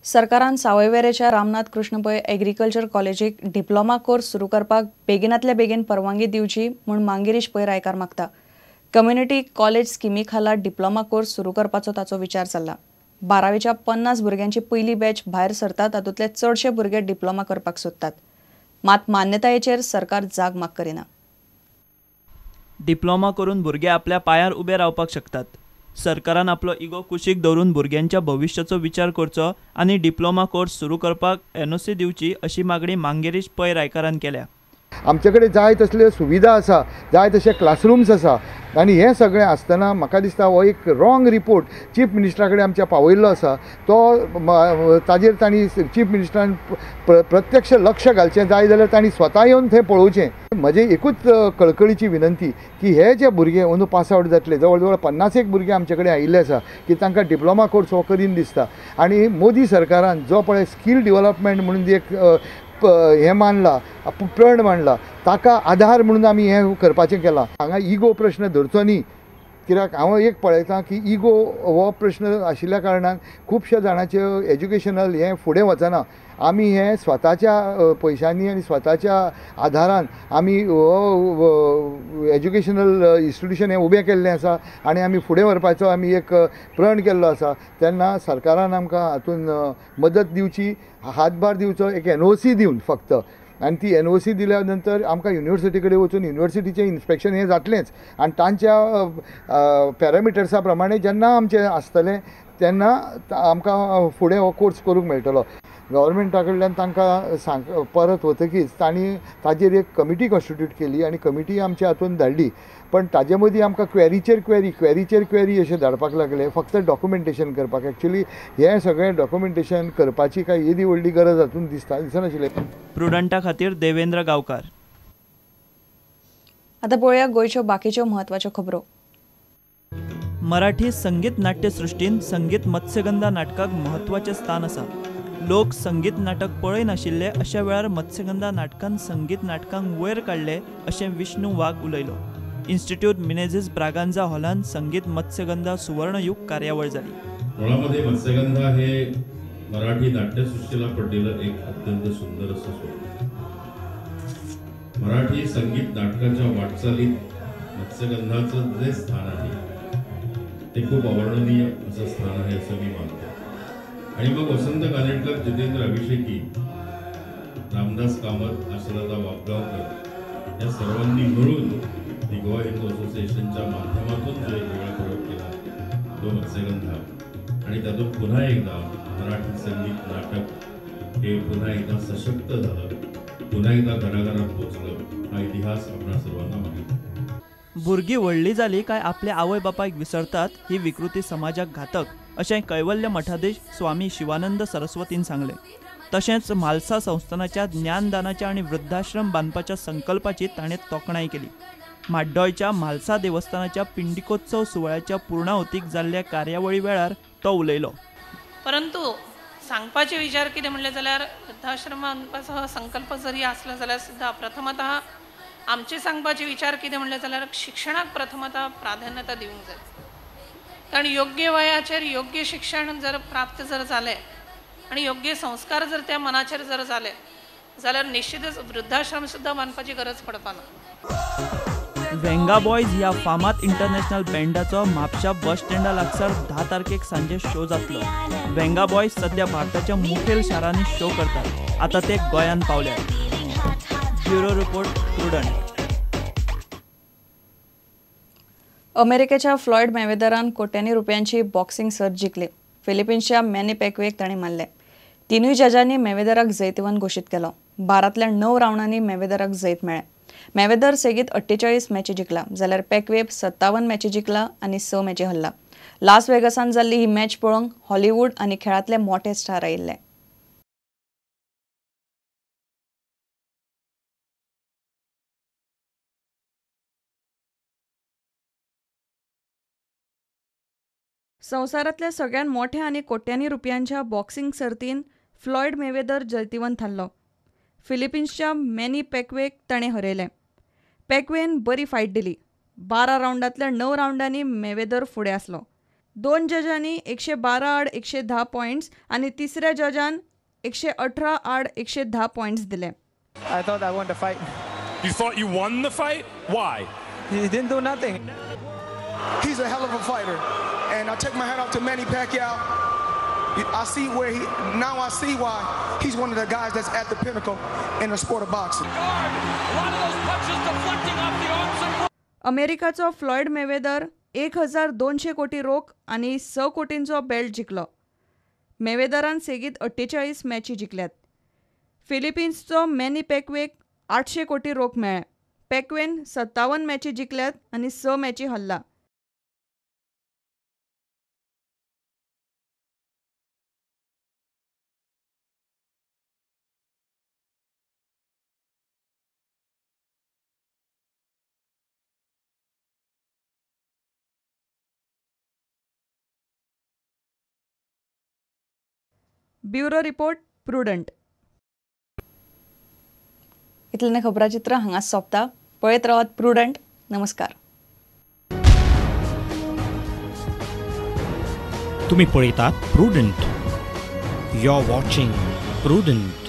सरकारान सावयवेरेच्या रामनाथ कृष्ण पै एग्रीकल्चर कॉलेजीक diploma course सुरू करपाक बेगिनातल्या बेगीन परवानगी दिवची म्हूण मांगिरीश पै रायकार मागता. कम्युनिटी कॉलेज स्किमी खाला डिप्लोमा कोर्स सुरू करपाचो ताचो विचार चल्ला. 12वीच्या 50 भुरग्यांची पयली बॅच भायर सरता, तातूंतले चडशे भुरगे डिप्लोमा करपाक सोदतात. मात मान्यतायेचेर सरकार जाग माग करिना. डिप्लोमा करून भुरगे आपल्या पांयार उबे रावपाक शकतात. सरकारान आपलो इगो कुशीक दवरून भुरग्यांच्या भविश्याचो विचार करचो आनी डिप्लोमा कोर्स सुरू करपाक एनओसी दिवची अशी मागणी मांगेरीश पै रायकारान केल्या. आमचे कडेन जाय तसल्यो सुविधा आसा, जाय तशे क्लासरूम्स आसा आनी हें सगळें आसतना म्हाका दिसता हो एक रॉंग रिपोर्ट चीफ मिनिस्टरा कडेन आमच्या पावयल्लो आसा. तो ताजेर तांणी चीफ मिनिस्टरान प्रत्यक्ष लक्ष घालचें, जाय जाल्यार तांणी स्वता येवन थंय पळोवचें. म्हजें एकूच कळकळीची विनंती की हे जे भुरगे अंदू पास आवट जातले, जवळ जवळ 50 भुरगे आमचे कडेन आयिल्ले आसा की तांकां डिप्लोमा कोर्स हो करीन दिसता. आनी मोदी सरकारान जो पळय स्कील डिवलपमेंट म्हणून एक हें मांडला, प्रण मांडला, ताका आधार म्हणून आमी हें करपाचें केलां. हांगा इगो प्रश्न धरचो न्ही, कित्याक हांव एक पळयतां की इगो हो प्रश्न आशिल्ल्या कारणान खुबश्या जाणांचें एज्युकेशनल हें फुडें वचना. आमी हें स्वताच्या पयशांनी आनी स्वताच्या आधारान आमी हो एज्युकेशनल इन्स्टिट्यूशन हें उबें केल्लें आसा आनी आमी फुडें व्हरपाचो आमी एक प्रण केल्लो आसा. तेन्ना सरकारान आमकां हातून मदत दिवची, हातभार दिवचो, एक एनओसी दिवन फक्त, आनी ती एनओसी दिल्या नंतर आमकां युनिवर्सिटी कडेन वचून युनिवर्सिटीचें इन्स्पेक्शन हें जातलेंच आनी तांच्या पॅरामिटर्सा प्रमाणे जेन्ना आमचें आसतलें तेन्ना आमकां फुडें हो कोर्स करूंक मेळटलो. गव्हर्मेंटा कडल्यान तांकां सांग परत वतकीच तांणी ताजेर एक कमिटी कॉन्स्टिट्यूट केली आनी कमिटी आमच्या हातून धाडली. पण ताजे मदीं आमकां क्वेरीचेर क्वेरी, क्वेरीचेर क्वेरी अशें धाडपाक लागले, फक्त डॉक्युमेंटेशन करपाक. एक्चुअली हें सगळें डॉक्युमेंटेशन करपाची कांय येदी व्हडली गरज हातून दिसता दिसनाशिल्लें. प्रुडंटा खातीर देवेंद्र गांवकार. आतां पळोवया गोंयच्यो बाकीच्यो म्हत्वाच्यो खबरो. मराठी संगीत नाट्यसृष्टीन संगीत मत्स्यगंधा नाटकाक म्हत्वाचें स्थान आसा. लोक संगीत नाटक पळय नाशिल्ले अशा वेळार मत्स्यगंधा नाटकान संगीत नाटकांक वयर काडले अशें विष्णू वाघ उलयलो. इन्स्टिट्यूट मिनेझिस ब्रागांझा हॉलान संगीत मत्स्यगंधा सुवर्णयुग कार्यावळ जाली. मुळामध्ये मत्स्यगंधा हे मराठी नाट्यसृष्टीला पडलेलं एक अत्यंत सुंदर असं स्वप्न. मराठी संगीत नाटकाच्या वाटचालीत मत्स्यगंधाचं जे स्थान आहे ते खूप अवर्णनीय असं स्थान आहे असं मी मानतो. आणि मग वसंत कानेटकर, जितेंद्र अभिषेकी, रामदास कामत, आशालता वापगावकर या सर्वांनी मिळून दी गोवा हिंदू असोसिएशनच्या माध्यमातून जो एक वेगळा प्रयोग केला तो मत्स्यगंधा, आणि त्यातून पुन्हा एकदा मराठी संगीत नाटक हे पुन्हा एकदा सशक्त झालं, पुन्हा एकदा घराघरात पोचलं. हा इतिहास आपणा सर्वांना माहिती. भुरगीं व्हडली जाली काय आपले आवय बापायक विसरतात ही विकृती समाजाक घातक अशें कैवल्य मठाधीश स्वामी शिवानंद सरस्वतीन सांगलें. तशेंच म्हालसा संस्थानाच्या ज्ञानदानाच्या आनी वृद्धाश्रम बांदपाच्या संकल्पाची ताणें तोखणाय केली. म्हाड्डोळच्या म्हालसा देवस्थानाच्या पिंडिकोत्सव सुवाळ्याच्या पुर्णाहुतीक जाल्ल्या कार्यावळी वेळार तो उलयलो. परंतु सांगपाचे विचार कितें म्हणलें जाल्यार वृद्धाश्रम बांदपाचो हो संकल्प जरी आसलो जाल्यार सुद्दां प्रथमतः आमचे सांगपाचे विचार कितें म्हणलें जाल्यार शिक्षणाक प्रथमतः प्राधान्यता दिवंक जाय. कारण योग्य वयाचेर योग्य शिक्षण जर प्राप्त जर जालें आनी योग्य संस्कार जर त्या मनाचेर जर जाले जाल्यार निश्चितच वृद्धाश्रम सुद्दां बांदपाची गरज पडपाना. वेंगा बॉयज ह्या फामाद इंटरनॅशनल बँडाचो म्हापशा बस स्टँडा लागसार 10 तारखेक सांजे शो जातलो. वेंगा बॉयज सध्या भारताच्या मुखेल शारांनी शो करतात. आतां ते गोंयांत पावल्यात. Bureau report, Prudent. अमेरिकेच्या फ्लॉयड मेवेदरान कोट्यांनी रुपयांची बॉक्सिंग सर्त जिखली. फिलिपिन्सच्या मॅनी पॅक्वेक ताणें मारले. तिनूय जजांनी मेवेदराक जैतवंत घोशीत केलो. 12तल्या 9 रावंडांनी मेवेदराक जैत मेळ्ळें. मेवेदर सेगीत 48 मॅची जिखला जाल्यार पॅक्वेब 57 मॅची जिखला आनी 6 मॅची हरला. लास वेगसान जाल्ली ही मॅच पळोवंक हॉलिवूड आनी खेळांतले मोठे स्टार आयिल्ले. संवसारांतल्या सगळ्यात मोठ्या आनी कोट्यांनी रुपयांच्या बॉक्सिंग सर्तीन फ्लॉयड मेवेदर जैतिवंत थारलो. फिलिपिन्सच्या मॅनी पॅक्वेक ताणें हरयलें. पॅक्वेन बरी फायट दिली. 12 रावंडांतल्या 9 रावंडांनी मेवेदर फुडें आसलो. दोन जजांनी 112 आड 110 पॉयंट्स आनी तिसऱ्या जजान 118 आड 110 पॉयंट्स दिले. I thought I won the fight. You thought you won the fight? Why? He didn't do nothing. He's a hell of a fighter, and I take my hat off to Manny Pacquiao. I see where he now. I see why he's one of the guys that's at the pinnacle in the sport of boxing. A lot of those punches deflecting off the arms of अमेरिकाचो Floyd Mayweather 1200 कोटी रोख आनी 6 कोटींचो belt जिखलो. मेवेदरान सेगीत 48 मॅची जिखल्यात. फिलिपिन्सचो many पॅक्वेक 800 कोटी रोख मेळ्ळे. पॅक्वेन 57 मॅची जिखल्यात आनी 6 मॅची हरला. Bureau report, Prudent. इतलें खबराचित्र हांगा सोंपता. पळयत रावात प्रुडंट. नमस्कार. तुम्ही पळयतात Prudent. You are watching Prudent.